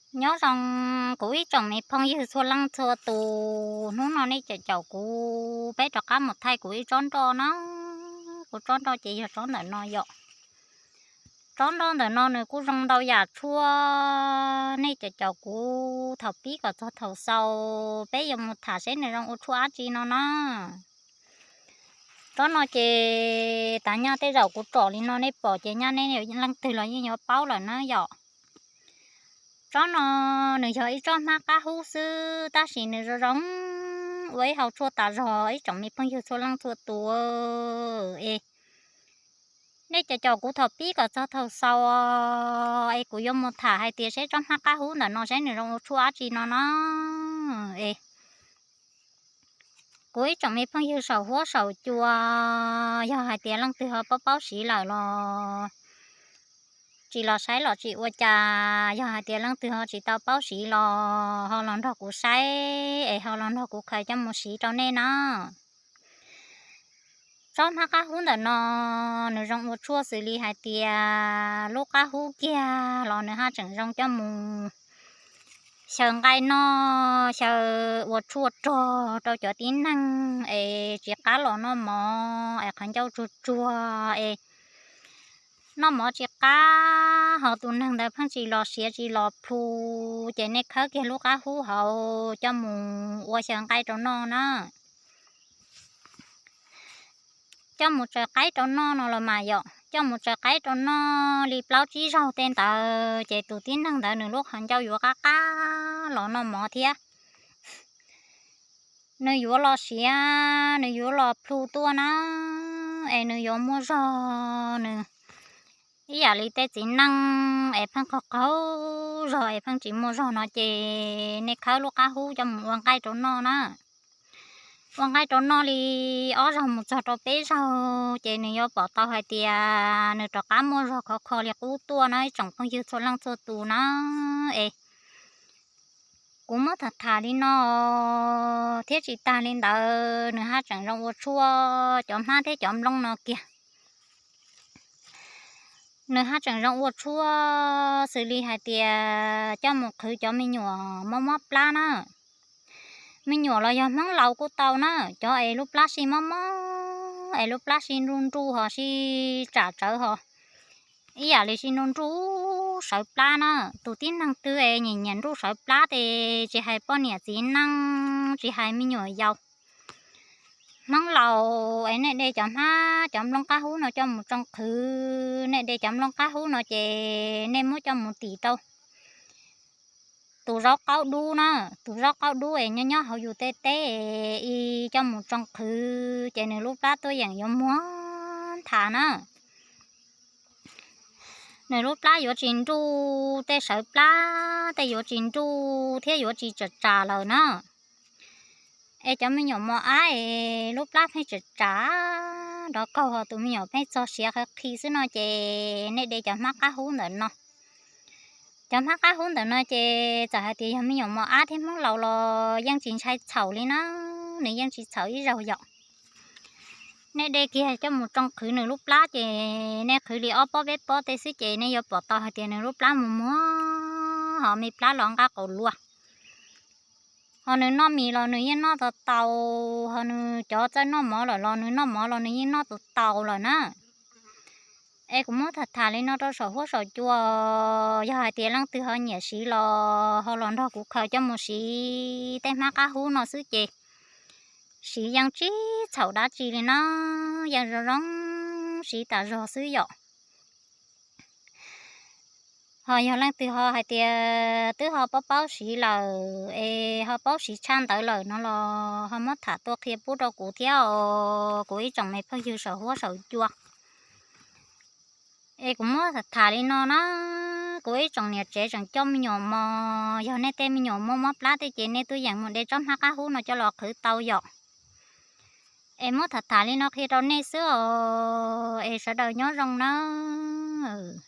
Nyob zoo kuv ib tsoom me phooj ywg txhua leej txhua tus, hnub no nej caum caum kuv peb rov qab mus thaij kuv ib tsob nroj na. Kuv tsob nroj ces yog tsob ntawm no yom. Tsob nroj ntawm no nws kuj zoo ntau yam tshuaj, nej caum caum kuv thaum pib kom txog thaum xaus peb yuav mus tham seb nws zoo ua tshuaj dab tsi no na. Tsob no ces tas nyaj tej zaum kuv tsom li no nej pom ces nyaj nej leej twg los yeej yuav paub lawm na yom. Tsob no nws yog ib tsob hmab qab hub xwb tab sis nws zoo zoo ua ib hau tshuaj tas zog ib tsoom me phooj ywg txhua leej txhua tus es. Nej caum caum kuv thaum pib kom txog thaum xaus es kuv yuav mus tham hais tias seb tsob hmab qab hub ntawm no seb nws zoo ua tshuaj dab tsi no na. Es kuv ib tsoom me phooj ywg saum huab saum cua, yog hais tias leej twg ho paub paub siv lawm los tsis los saib los tsis ua cas, yog hais tias leej twg ho tsis tau paub siv los ho los nrog kuv saib es ho los nrog kuv khaws coj mus siv rau nej na. Tsob hmab qab hub ntawm no nws zoo ua tshuaj xws li hais tias lub qab hub kiag los nws haj tseem zoo coj mus xyaw nqaij noj, xyaw ua tshuaj rog rau cov tib neeg es tsis qab los noj mov es qhov ncauj tsuag tsuag es noj mov tsis qab, ho tus neeg ntawd pheej tsis los siav tsis los plhu, ces nej khawb kiag lub qab hub hauv coj mus ua xyaw nqaij rau noj na. Coj mus tsaws qaib rau noj no los mas yom, coj mus tsaws qaib rau noj li plaub tsib zaug tej ntawd ces tus tib neeg ntawd nws lub qhov ncauj yuav qab qab los noj mov thiab. Nws yuav los siav, nws yuav los plhu tuaj na, es nws yuav muaj zog nws ib yam li tej txiv neej es pheej qaug qaug zog es pheej tsis muaj zog no ces nej khawb lub qab hub coj mus ua nqaij rau noj na. Ua nqaij rau noj li ob zaug mus txog rau peb zaug ces nws yuav pom tau hais tias nws rov qab muaj zog khov kho li qub tuaj na ib tsoom phooj ywg txhua leej txhua tus na. Es kuv muab tham tham li no thiab tsis tag li ntawd nws haj tseem zoo ua tshuaj cov hmab thiab cov nplooj no kiag. Nws haj tseem zoo ua tshuaj xws li hais tias coj mus qhwv cov me nyuam mob mob plab na. Me nyuam los yog hmoob laus kuj tau na, cov es lub plab sij mob mob es lub plab sij nruj nruj ho sij tsam tsawv ho ib yam li sij nruj nruj sawv plab na. Tus tib neeg twg es nyiam nyiam nruj sawv plab ces tsis hais poj niam txiv neej tsis hais me nyuam yaus, hmoob laus es nej de cov hmab cov nplooj qab hub no coj mus tsoo qhwv, nej de cov nplooj qab hub no ces nej muab coj mus tim rau tus zaub qaub dub na, tus zaub qaub dub es nyob nyob hauv yus tej teb es coj mus tsoo qhwv ces nws lub plab tuaj yeem yuav muag nthav na. Nws lub plab yuav tsis nruj, tej sawv plab tej yuav tsis nruj thiab yuav tsis tsam tsam lawm na. Es cov me nyuam mos ab es lub plab pheej tsam tsam nrov kaug ho tus me nyuam pheej txog siav qhawv qhi xwb no ces nej de cov hmab qab hub ntawm no. Cov hmab qab hub ntawm no ces txawm hais tias yog me nyuam mos ab thiab hmoob laus los yeej tsis ntshai txhaum li na, nws yeej tsis txhaum ib zaug yom. Nej de kiag coj mus tsoo qhwv nws lub plab ces nej qhwv li ob pob peb pob tej xwb ces nej yuav pom tau hais tias nws lub plab mus muag ho me plab los nqaj qaum luaj. Ho nws noj mis los nws yeej noj tau tau, ho nws cov txawj noj mov lawm los nws noj mov los nws yeej noj tau tau lawm na. Es kuv muab tham tham li no rau saum huab saum cua, yog hais tias leej twg ho nyiam siv los ho los nrog kuv khaws coj mus siv tej hmab qab hub no xwb ces siv yeej tsis txhaum dab tsi li na, yeej zoo zoo siv tas zog xwb yom. Ho yog leej twg ho hais tias twb ho paub paub siv lawm es ho paub siv tshaj ntawd lawm no los ho muab tham tuaj qhia pub rau kuv thiab os kuv ib tsoom me phooj ywg saum huab saum cua. Es kuv muab tham tham li no na, kuv ib tsoom niam tsev tseem coj me nyuam mos, yog nej tej me nyuam muaj mob plab tej ces nej tuaj yeem mus de tsob hmab qab hub no coj los qhwv tau yom. Es muab tham tham li no qhia rau nej xwb os, es sawv daws nyob zoo nawb.